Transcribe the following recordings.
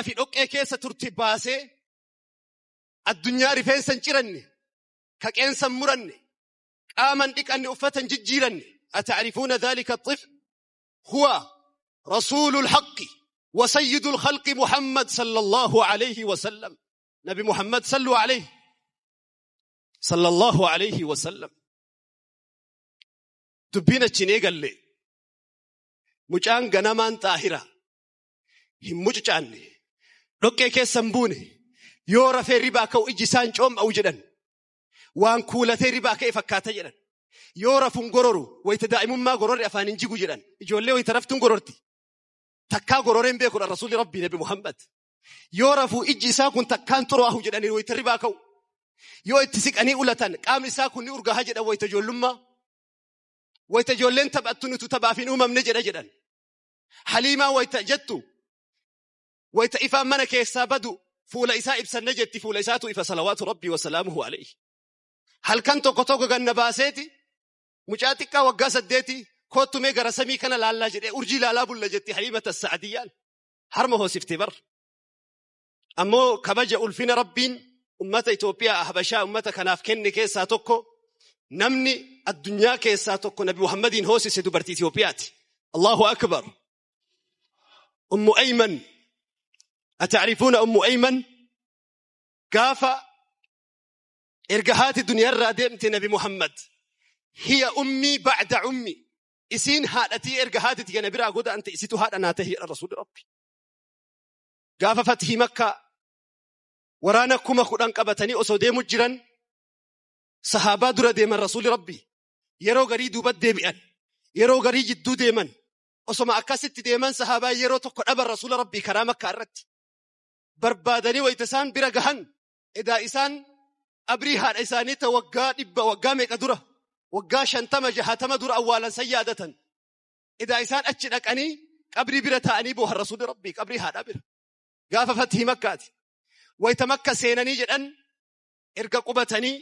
Fi dhoqqee keessa turte baasee addunyaa rifeensa hin ciranne, ka qeensa hin muranne, qaama hin dhiqanne, uffata hin jijjiiranne. Atacrifuuna dhalika الطفل هو رسول الحق وسيد الخلق محمد صلى الله عليه وسلم. نبي محمد صلوا عليه صلى الله عليه وسلم. Dubbiin achi hin eegalle. Mucaan ganamaan xaahira. Hin mucucaanne. Dhoqqee keessa hin buune. Yoo rafee ribaa ka'u iji isaan coom'a'u jedhan. Waan kuulatee ribaa ka'e fakkaata jedhan. Yoo rafuun gororu wayita daa'imummaa gororri afaan hin jigu jedhan. Ijoollee wayita raftuun gororti. Takkaa gororeen beekudha Rasuulli Rabbii Nabi Muhammad. Yoo rafuu ijji isaa kun takkaan xuraahu jedhanii wayita ribaa ka'u. Yoo itti siqanii ulatan qaamni isaa kun ni urgaaha jedhan wayita ijoollummaa. Wayita ijoolleen taphattu nutu taphaaf hin uumamne jedha jedhan. Haliimaa wayita jettu wayita ifaan mana keessaa badu fuula isaa ibsanne jetti, fuula isaatu ifa, salawaatu Rabbii wasalaamuhu alayhi. Halkan tokko tokko ganna baaseeti mucaa xiqqaa waggaa 8 koottumee gara samii kana laallaa jedhee urjii laalaa bulla jetti Haliimata Sa'adiyyaan. Harma hoosiftee bar. Ammoo kabaja ulfina Rabbiin ummata Itoophiyaa Habashaa ummata kanaaf kenne keessaa tokko, namni addunyaa keessaa tokko Nabi Muhammadiin hoosise dubartii Itoophiyaati. Allahu akbar. Ummu Ayman. Atacrifuuna Ummu Ayman? Gaafa erga haati duniyaarraa deemte Nabi Muhammad. هي أمي بعد عمي. Isiin haadhatii erga haati tiyya biraa godaante, isitu haadha naa tahi Rasuulli Rabbi. Gaafa fathii Makkaa waraana 10,000 qabatanii osoo deemu jiran sahaabaa dura deeman Rasuulli Rabbi. Yeroo garii duubat deebi'an. Yeroo garii jidduu deeman. Osoma akkasitti deeman sahaabaa yeroo tokko dhaban Rasuula Rabbii karaa Makkaa irratti. Barbaadanii wayita isaan bira gahan edaa isaan qabrii haadha isaanii ta waggaa 100, waggaa meeqa dura, waggaa 50, 60 dura awwaalan san yaadatan. Edaa isaan achi dhaqanii qabrii bira taa'anii boohan Rasuulli Rabbii qabrii haadhaa bira. Gaafa fathii Makkaati. Wayita Makka seenanii jedhan erga qubatanii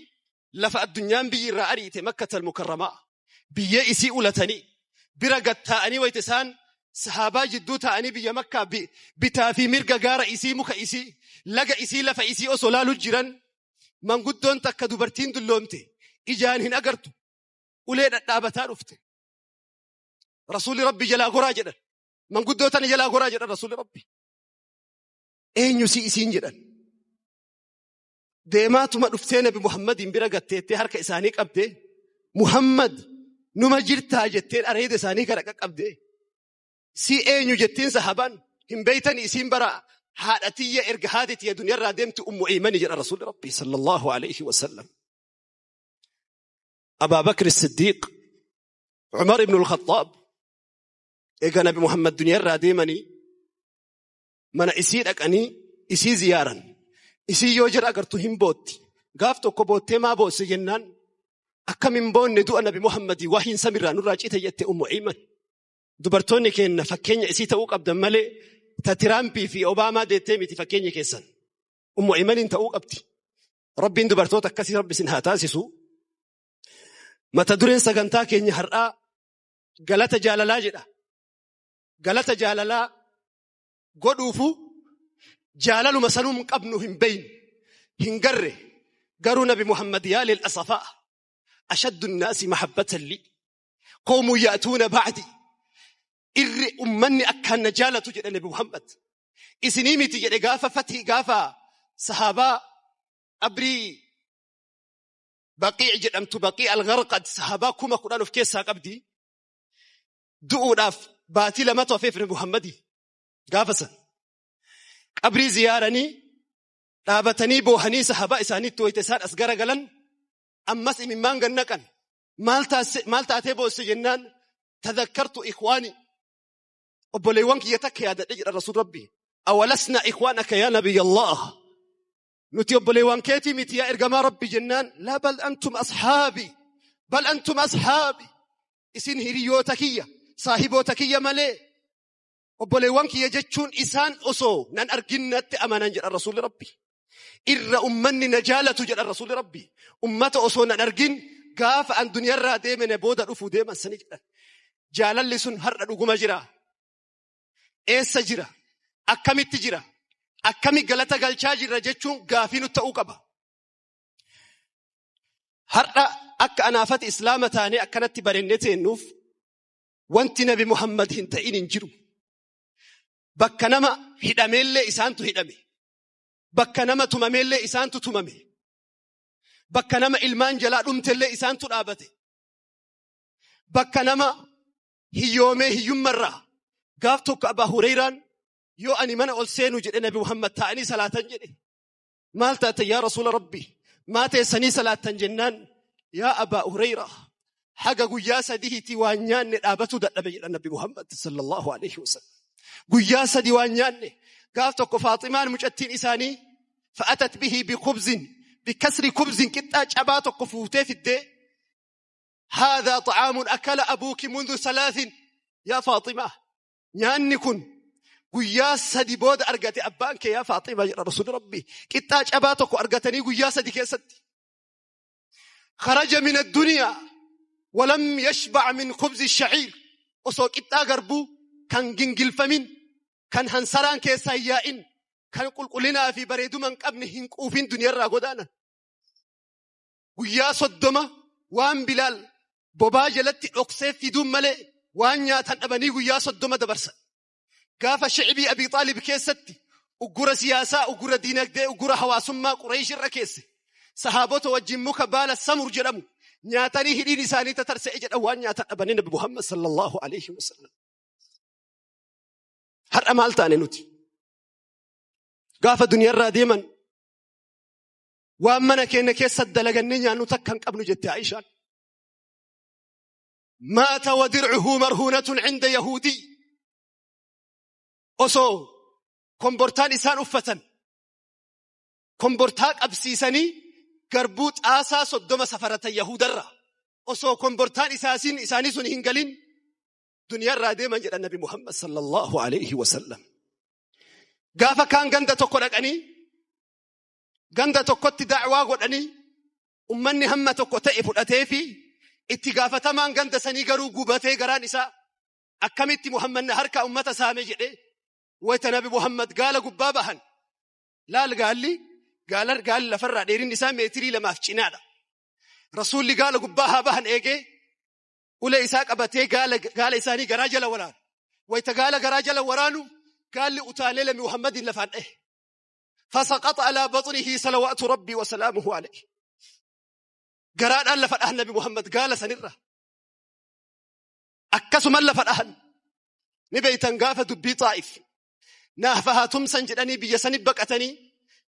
lafa addunyaan biyyi irraa ariite Makkatal Mukarramaa. Biyyee isii ulatanii bira gattaa'anii wayita isaan sahaabaa jidduu taa'anii biyya Makkaa bitaa fi mirga gaara isii, muka isii, laga isii, lafa isii osoo laalu jiran manguddoon takka, dubartiin dulloomte, ijaan hin agartu, ulee dhadhaabataa dhufte. Rasuulli Rabbi jalaa goraa jedhan. Manguddoo tana jalaa goraa jedhan Rasuulli Rabbi. Eenyu si isiin jedhan. Deemaatuma dhuftee Nabi Muhammadiin bira gatteettee harka isaanii qabdee, "Muhammad, numa jirtaa?" jetteen areeda isaanii gara qaqqabdee. Si eenyu jettiin sahabaan hin beeytani, isiin bara haadha tiyya erga haati tiyya duniyarraa deemti Ummu Aymani jedha Rasuulli Rabbi sallallahu alayhi wa sallam. Abaa Bakr Siddiiq, Umar ibn al-Khattaab eega Nabi Muhammad duniyarraa deemanii mana isii dhaqanii isii ziyaaran. Isii yoo jira agartu hin bootti. Gaaf tokko boottee maa boosse jennaan, akkam hin boonne, du'a Nabi Muhammadii wahiin samirraa nurraa cite jette Ummu Ayman. Dubartoonni keenya fakkeenya isii ta'uu qabdan malee ta Tiraampii fi Obaamaa deettee miti fakkeenya keessan. Ummu Aymaniin ta'uu qabdi. Rabbiin dubartoota akkasii Rabbi isin haa taasisu. Mata dureen sagantaa keenya har'aa galata jaalalaa jedha. Galata jaalalaa godhuufu jaalaluma sanuun qabnu hin beeyne, hin garre, garuu Nabi Muhammad يا للأسف أشد الناس محبة لي قوم يأتون بعدي, irri ummanni akkaan na jaalatu jedhe Nabi Muhammad. Isinii miti jedhe gaafa fatii, gaafa sahaabaa qabrii Baqiic jedhamtu, Baqii al-Gharqad, sahaabaa 10,000 of keessaa qabdi. Du'uudhaaf baatii lamatu hafeef Nabi Muhammadii gaafa san. Qabrii ziyaaranii dhaabatanii boohanii sahaabaa isaaniitti wayita isaan as garagalan ammas imimmaan gannaqan. Maal taatee boosse jennaan, تذكرت إخواني, obboleewwan kiyya takka yaadadhe jedha Rasuul Rabbi. أولسنا إخوانك يا نبي الله, nuti obboleewwan keetii miti yaa ergamaa Rabbi jennaan, لا بل أنتم أصحابي, بل أنتم أصحابي, isin hiriyoota kiyya, saahiboota kiyya malee obboleewwan kiyya jechuun isaan osoo nan arginnatti amanan jedha Rasuulli Rabbi. Irra ummanni na jaalatu jedha Rasuulli Rabbi. Ummata osoo nan argin gaafa an duniyarraa deemene booda dhufuu deeman sani jedhan. Jaalalli sun har'a dhuguma jira. Eessa jira? Akkamitti jira? Akkami galata galchaa jirra jechuun gaafii nu ta'uu qaba. Har'a akka anaafati islaama taanee akkanatti barennee teennuuf wanti Nabi Muhammad hin ta'in hin jiru. Bakka nama hidhameellee isaantu hidhame. Bakka nama tumameellee isaantu tumame. Bakka nama ilmaan jalaa dhumtellee isaantu dhaabate. Bakka nama hiyyoomee hiyyummarraa gaaf tokko Abaa Hureyraan yoo ani mana ol seenu jedhe Nabi Muhammad taa'anii salaatan jedhe. Maal taate yaa Rasuula Rabbi? Maa teessanii salaatan jennaan yaa Abaa Hureyraa haga guyyaa sadiitti waan nyaanne dhaabatu dadhabe jedha Nabi Muhammad sallallahu alaihi wasallam. Guyyaa sadi waan nyaanne gaaf tokko Faaximaan mucattiin isaanii fa'atat bihi bikubzin bikasri kubzin qixxaa cabaa tokko fuutee fiddee haadhaa xa'aamun akala abuuki mundu salaasin yaa Faaximaa nyaanni kun guyyaa sadi booda argate abbaan kee yaa Faaximaa jedha Rasuulli Rabbi qixxaa cabaa tokko argatanii guyyaa sadi keessatti. Kharaja min addunyaa walam yashbac min khubzi shaciir osoo qixxaa garbuu kan gingilfamin kan hansaraan keessaa hin yaa'in kan qulqullinaa fi bareeduma hin qabne hin quufin duniyaarraa godaanan. Guyyaa 30 waan Bilaal bobaa jalatti dhoksee fiduun malee waan nyaatan dhabanii guyyaa 30 dabarsan. Gaafa shicbii Abii Xaalib keessatti uggura siyaasaa, uggura diinagdee, uggura hawaasummaa Qureesh irra keesse. Sahaabota wajjin muka baala samur jedhamu nyaatanii hidhiin isaanii tatarsa'e jedhan waan nyaatan dhabanii Nabi Muhammad sallallahu alaihi wasallam. Har'a maal taane nuti? Gaafa duniyaarraa deeman waan mana keenya keessa dalagannee nyaannu takka hin qabnu jette Aishaan. Maata wa dircuhu marhuunatun cinda Yahuudii. Osoo kombortaan isaan uffatan kombortaa qabsiisanii garbuu xaasaa 30 safaratan Yahudarraa. Osoo kombortaan isaanii sun hin galin duniyaarraa deeman jedhan Nabi Muhammad sallallahu alaihi wasallam. Gaafa kaan ganda tokko dhaqanii ganda tokkotti da'waa godhanii ummanni hamma tokko ta'e fudhatee fi itti gaafatamaan ganda sanii garuu gubatee garaan isaa akkamitti Muhammad na harkaa ummata saame jedhee wayita Nabi Muhammad gaala gubbaa bahan laal gaalli gaalli lafarraa dheerinni isaa meetirii 2 cinaadha. Rasuulli gaala gubbaa haa bahan eegee ulee isaa qabatee gaala isaanii garaa jala waraanu. Wayita gaala garaa jala waraanu gaalli utaalee lami Muhammadin lafaan dhahe. Fasaqaxa alaa baxnihi salawaatu rabbii wa salaamuhu alayhi. Garaadhaan lafa dhahan Nabi Muhammad gaala sanirra. Akkasuman lafa dhahan. Ni beeytan gaafa dubbii Xaa'if. Naafa haa tumsan jedhanii biyya sanii baqatanii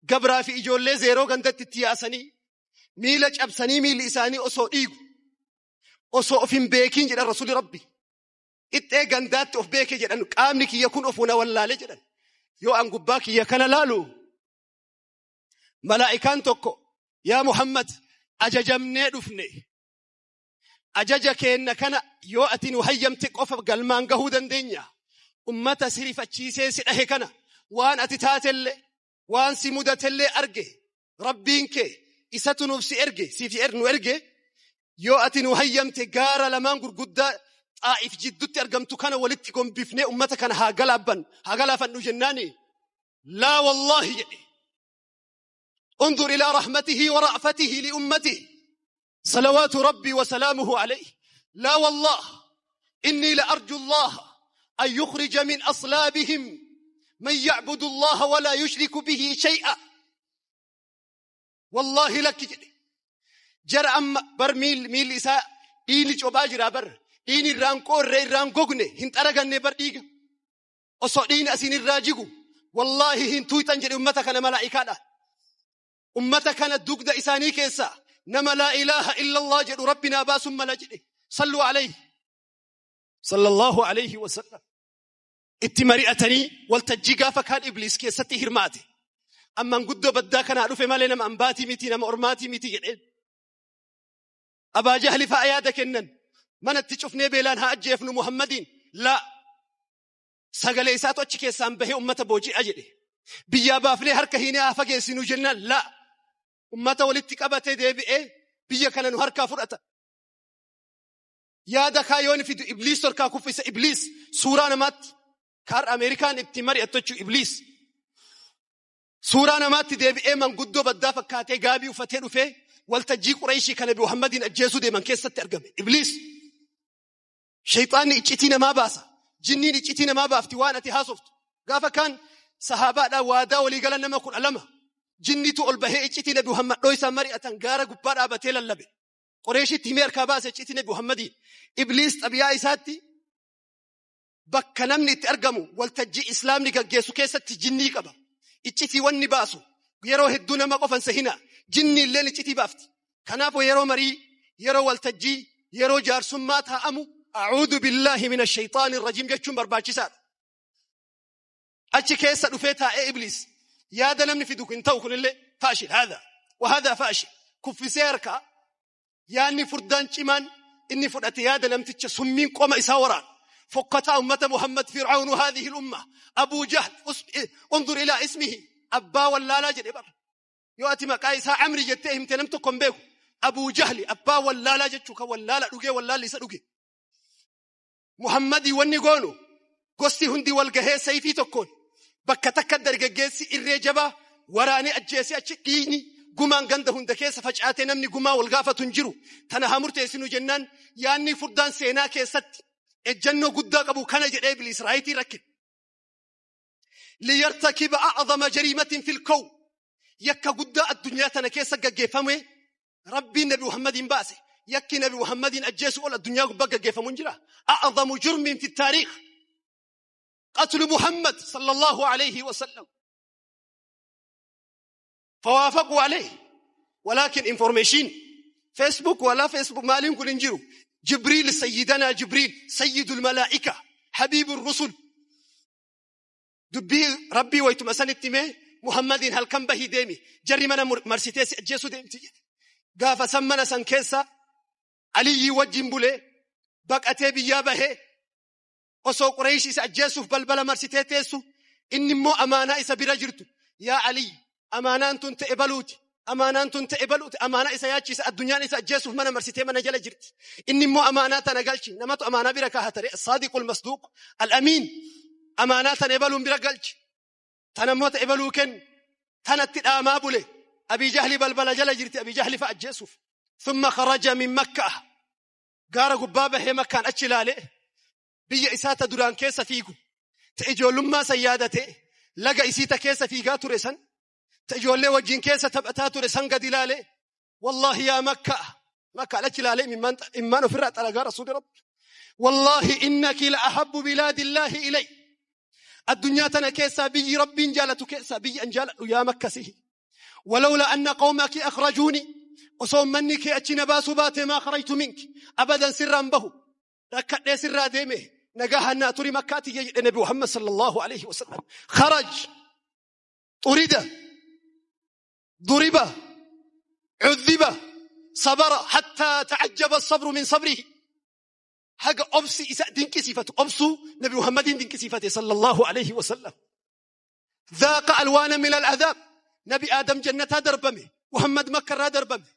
gabraa fi ijoollee zeeroo gandatti itti yaasanii miila cabsanii miilli isaanii osoo dhiigu osoo of hin beekiin jedhan Rasuulli Rabbi. Ixxee gandaatti of beeke jedhan qaamni kiyya kun of na wallaale jedhan. Yoo an gubbaa kiyya kana laalu malaa'ikaan tokko yaa Muhammad ajajamnee dhufne. Ajaja keenna kana yoo ati nu hayyamte qofa galmaan gahuu dandeenya. Ummata si rifachiisee si dhahe kana waan ati taatellee waan si mudatellee arge Rabbiin kee isatu nuuf si erge siif nu erge yoo ati nu hayyamte gaara lamaan gurguddaa Xaa'if jidduutti argamtu kana walitti gombifnee ummata kana haa galaafannu jennaani laa wallaahi jedhe. Undur ilaa rahmatihi wa ra'fatihi li ummatihi salawaatu rabbii wa salaamuhu alayhi laa wallah inni la arju Allah an yukhrija min aslaabihim man ya'budu Allah wa laa yushriku bihi shay'a. Wallaahi lakki jedhe. Jara amma bar miilli isaa dhiigni cobaa jira bar dhiigni irraan qoorree irraan gogne hin xaraganne bar dhiiga osoo dhiigni asiin irraa jigu wallaahi hin tuuxan jedhe ummata kana malaa'ikaadha. Ummata kana dugda isaanii keessa nama laa ilaaha illallah jedhu rabbi naa baasun mala jedhe. Sallu alayhi sallallahu alayhi wasallam. Itti mari'atanii waltajjii gaafa kaan Ibliis keessatti hirmaate. Amman guddoo baddaa kanaa dhufe malee nama ambaatii miti nama ormaatii miti jedheen. Abaa Jahli fa'a yaada kennan manatti cufnee beelaan haa ajjeefnu Muhammadiin laa sagalee isaatu achi keessaan bahee ummata booji'a jedhe. Biyyaa baafnee harka hiinee haa fageessinu jennaan laa ummata walitti qabatee deebi'ee biyya kana nu harkaa fudhata. Yaada kaayoon fidu Ibliis harkaa kuffisa Ibliis suuraa namaatti kaar Ameerikaan itti mari'attu jechuu Ibliis. Suuraa namaatti deebi'ee manguddoo baddaa fakkaatee gaabii uffatee dhufee waltajjii Qureeshii kan Nabi Muhammadiin ajjeesuu deeman keessatti argame. Ibliis shayxaanni iccitii namaa baasa. Jinniin iccitii namaa baafti waan ati haasoftu. Gaafa kaan sahaabaadhaan waadaa walii galan nama 12 jinnitu ol bahee iccitii Nabi Muhammad dhooysaa mari'atan gaara gubbaa dhaabatee lallabe. Qureeshitti himee harkaa baase iccitii Nabi Muhammadiin. Ibliis xabiyaa isaatti bakka namni itti argamu waltajjii islaamni gaggeessu keessatti jinnii qaba. Iccitii wanni baasu yeroo hedduu nama qofan sahina jinni illeen iccitii baafti. Kanaafuu yeroo marii, yeroo waltajjii, yeroo jaarsummaa taa'amu a'uudhu billaahi mina shayxaani rajiim jechuun barbaachisaadha. Achi keessa dhufee taa'ee Ibliis yaada namni fidu hin ta'u kunillee faashil haadha wa haadha faashil kuffisee harkaa yaadni furdaan cimaan inni fudhate yaada namticha summiin qoma isaa waraana. Fokkataa ummata Muhammad Fir'aunu haadhihi l-umma Abuu Jahl undur ilaa ismihi abbaa wallaalaa jedhe bara. Yoo ati maqaa isaa Amri jettee himte nam tokko hin beeku. Abuu Jahli abbaa wallaalaa jechuu kan wallaala dhugee wallaalli isa dhuge. Muhammadii wanni goonu gosti hundi wal gahee sayfii tokkoon bakka takka dargaggeessi irree jabaa waraanee ajjeesee achi dhiigni gumaan ganda hunda keessa facaatee namni gumaa wal gaafatu hin jiru. Tana haa murteessinu jennaan yaanni furdaan seenaa keessatti ejjannoo guddaa qabu kana jedhee Ibliis raayitii rakkine. Liyartakiba a'zama jariimatin fil kawn yakka guddaa addunyaa tana keessa gaggeeffame Rabbiin Nabi Muhammadiin baase. Yakki Nabi Muhammadiin ajjeesu ol addunyaa gubbaa gaggeeffamu hin jira. A'zamu jurmin fi taariikh qatlu Muhammad sallallahu alayhi wa sallam. Fawaafaquu alayhi walaakin information Facebook wala Facebook maaliin kun hin jiru. Jibriil sayyidanaa Jibriil sayyidul malaa'ika habiibur rusul dubbii Rabbii waytuma sanitti himee Muhammadiin halkan bahii deemi jarri mana marsitee si ajjeesuu deemti jedhe. Gaafa san mana san keessa Aliyyii wajjin bulee baqatee biyyaa bahee osoo Qureesh isa ajjeesuuf balbala marsitee teessu inni immoo amaanaa isa bira jirtu yaa Aliyyi amaanaan tun ta'e baluuti amaanaan tun ta'e baluuti amaanaa isa yaachisa addunyaan isa ajjeesuuf mana marsitee mana jala jirti inni immoo amaanaa tana galchi namatu amaanaa bira kaa'atare as-saadiqul masduuq al-amiin amaanaa tana ebaluun bira galchi tana immoo ta'e baluu kennu tanatti dhaamaa bule Abii Jahli balbala jala jirti Abii Jahli fa'a ajjeesuuf thumma kharaja min Makkah gaara gubbaa bahee Makkaan achi ilaale biyya isaa ta duraan keessa fiigu ta ijoollummaa san yaadatee laga isii ta keessa fiigaa ture san ta ijoollee wajjin keessa taphataa ture san gadi ilaale wallaahi yaa Makka Makkaan achi ilaale immaan ofirraa xalagaa rasuuli rabbi wallaahi innaki la ahabbu bilaadillaahi ilay addunyaa tana keessaa biyyi rabbiin jaalatu keessaa biyyi an jaaladhu yaa Makka sihi walawla anna qawmaki akhrajuuni osoo ummanni kee achi na baasuu baate maa kharajtu minki abadan sirraan bahu rakkadhee sirraa deeme nagahaan naa turi Makkaa tiyya jedhe Nabi Muhammad sallallahu alaihi wasallam. Kharaj xurida duriba cudhiba sabara hattaa ta'ajjaba sabru min sabrihi haga obsi isa dinqisiifatu obsuu Nabi Muhammadiin dinqisiifate sallallahu alaihi wasallam. Dhaaqa alwaana min al'adhaab Nabi Aadam jannataa darbame Muhammad Makkarraa darbame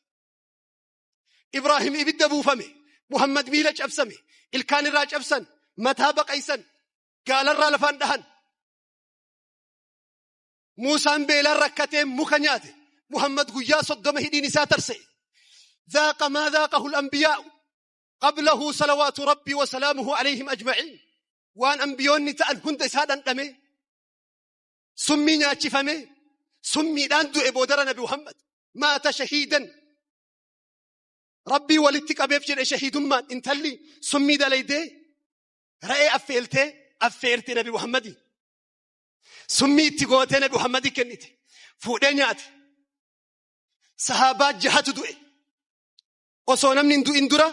Ibraahim ibidda buufame Muhammad miila cabsame ilkaan irraa cabsan mataa baqaysan gaalarraa lafaan dhahan Muusaan beelaan rakkatee muka nyaate Muhammad guyyaa 30 hidhiin isaa tarsa'e. Dhaaqa maa dhaaqahu al-anbiyaa'u qablahu salawaatu rabbii wa salaamuhu alayhim ajma'iin. Waan anbiyoonni ta'an hunda isaa dhandhame summii nyaachifame summiidhaan du'e boodara Nabi Muhammad maata shahiidan rabbii walitti qabeef jedhe shahiidummaan intalli summii dalaydee ra'ee affeeltee affeerte Nabi Muhammadii summii itti gootee Nabi Muhammadii kennite fuudhee nyaate sahaabaa jahatu du'e osoo namni hin du'in dura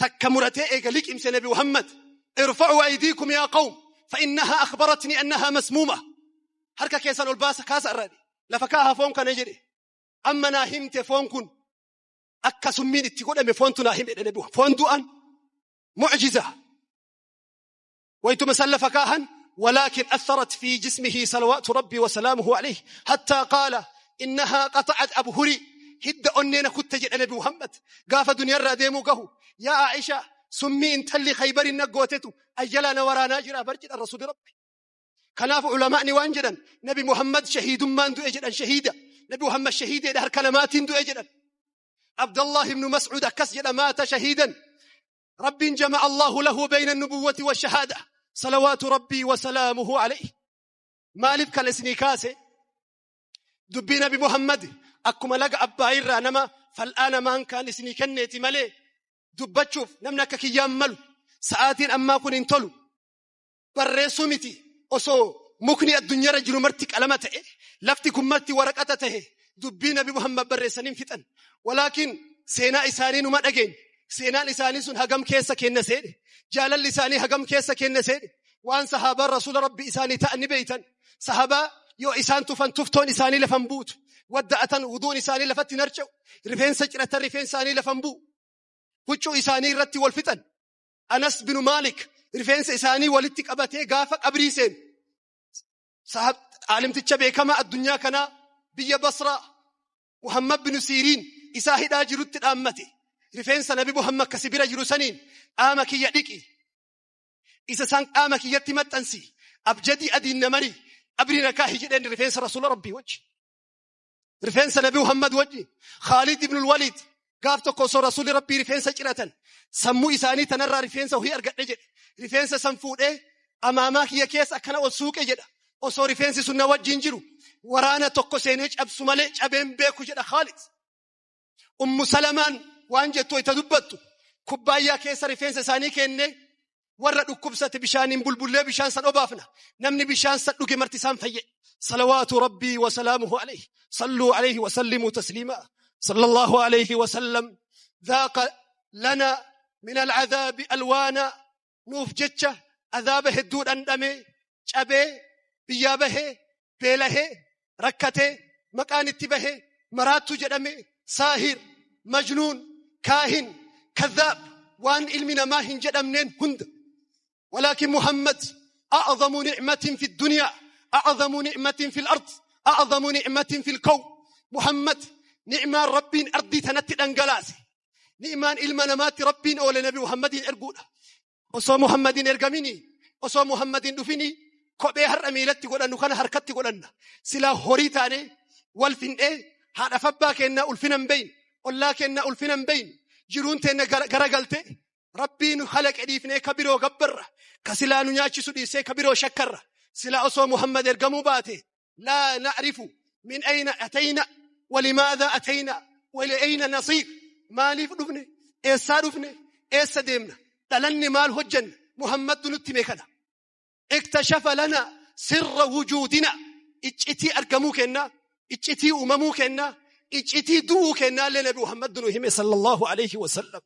takka muratee eega liqimse Nabi Muhammad irfa'uu aydiikum yaa qawm fa innahaa akhbaratni annahaa masmuuma harka keessan ol baasa kaasa irraa lafa kaahaa foon kana jedhe amma naa himte foon kun akka summiin itti godhame foontu naa hime jedhe foon du'an mu'jiza waytuma san lafa kaahan ولكن أثرت في جسمه صلوات ربي وسلامه عليه حتى قال إنها قطعت أبهري هد أنينا كنت جد نبي محمد قاف دنيا الراديمو قهو يا عائشة سمي انتلي خيبر النقوتتو أجلا نورانا جرا برجل الرسول ربي Kanaaf ulamaa'ni waan jedhan Nabi Muhammad shahiidummaan du'e jedhan shahiida. Nabi Muhammad shahiideedha harka namaatiin du'e jedhan. Abdallah ibn Mas'ud akkas jedha maata shahiidan. Rabbiin jama'a Allahu lahu bayna nubuwwati wa shahaada. Salawaatu Rabbii wa salaamuhu alayhi. Maaliif kana isinii kaase? Dubbii Nabi Muhammad akkuma laga Abbaayirraa nama fal'aa namaan kaan isinii kenneeti malee dubbachuuf namni akka kiyyaan malu sa'aatiin ammaa kun hin tolu. Barreessuu miti osoo mukni addunyaarra jiru marti qalama ta'e lafti kun marti waraqata ta'e dubbii Nabi Muhammad barreessanii fixan. Walaakin seenaa isaanii numa dhageenya. Seenaan isaanii sun hagam keessa kenna seedhe. Jaalalli isaanii hagam keessa kenna seedhe. Waan sahaabaan rasuula rabbi isaanii ta'an ni beeytan. Sahaabaa yoo isaan tufan tuftoon isaanii lafan buutu. Wadda'atan wuduun isaanii lafatti hin harca'u. Rifeensa ciratan rifeensa isaanii lafan bu'u. Huccuu isaanii irratti wal fixan. Anas binu Maalik rifeensa isaanii walitti qabatee gaafa qabrii seenu. Aalimticha beekamaa addunyaa kanaa biyya Basraa Muhammad binu Siiriin isaa hidhaa jirutti dhaammate. Rifeensa Nabi Muhammad kasi bira jiru saniin qaama kiyya dhiqi. Isa san qaama kiyyatti maxxansi. Abjadii adiin namari. Qabrii na kaahi jedheen rifeensa Rasuula Rabbii wajji. Rifeensa Nabi Muhammad wajji. Khaalid ibn Walid gaaf tokko osoo Rasuulli Rabbii rifeensa ciratan sammuu isaanii tanarraa rifeensa horii argadhe jedhe. Rifeensa san fuudhee amaamaa kiyya keessa akkana ol suuqe jedha. Osoo rifeensi sun na wajjin jiru waraana tokko seenee cabsu malee cabeen beeku jedha Khaalid. Ummu Salamaan waan jettu itti dubbattu kubbaayyaa keessa rifeensa isaanii kennee warra dhukkubsate bishaaniin bulbullee bishaan san obaafna. Namni bishaan san dhuge marti isaan fayye. Salawaatu Rabbii wa salaamuhu alayhi. Salluu alayhi wa sallimuu tasliimaa. Sallallahu alayhi wa sallam. Dhaaqa lana min alcadaabi alwaana. Nuuf jecha azaaba hedduu dhandhamee cabee biyyaa bahee beelahee rakkatee maqaan itti bahee maraattu jedhame saahir majnuun kaahin kadhaab waan ilmi namaa hin jedhamneen hunda. Walaakin Muhammad a'zamu ni'matin fi dunyaa a'zamu ni'matin fi al-ard a'zamu ni'matin fi al-kawn. Muhammad ni'maan Rabbiin ardii tanatti dhangalaase. Ni'maan ilma namaatti Rabbiin oole Nabi Muhammadiin erguudha. Osoo Muhammadiin ergamini osoo Muhammadiin dhufini kophee har'a miilatti godhannu kana harkatti godhanna. Silaa horii taane wal fin'ee haadha abbaa kennaa ulfina hin beeyne ollaa kennaa ulfina hin beeyne jiruun teenna garagalte Rabbiin halaqe dhiifnee ka biroo gabbarra ka silaa nu nyaachisu dhiisee ka biroo shakkarra. Silaa osoo Muhammad ergamuu baate laa na'rifu min ayna atayna walimaadha atayna waliayna nasiir. Maaliif dhufne? Eessaa dhufne? Eessa deemna? Dhalanni maal hojjanna? Muhammadtu nutti hime kana. Iktashafa lana sirra wujuudina. Iccitii argamuu kennaa, iccitii uumamuu kennaa, iccitii du'uu kennaa illee Nabi Muhammad nu hime sallallahu alayhi wa sallam.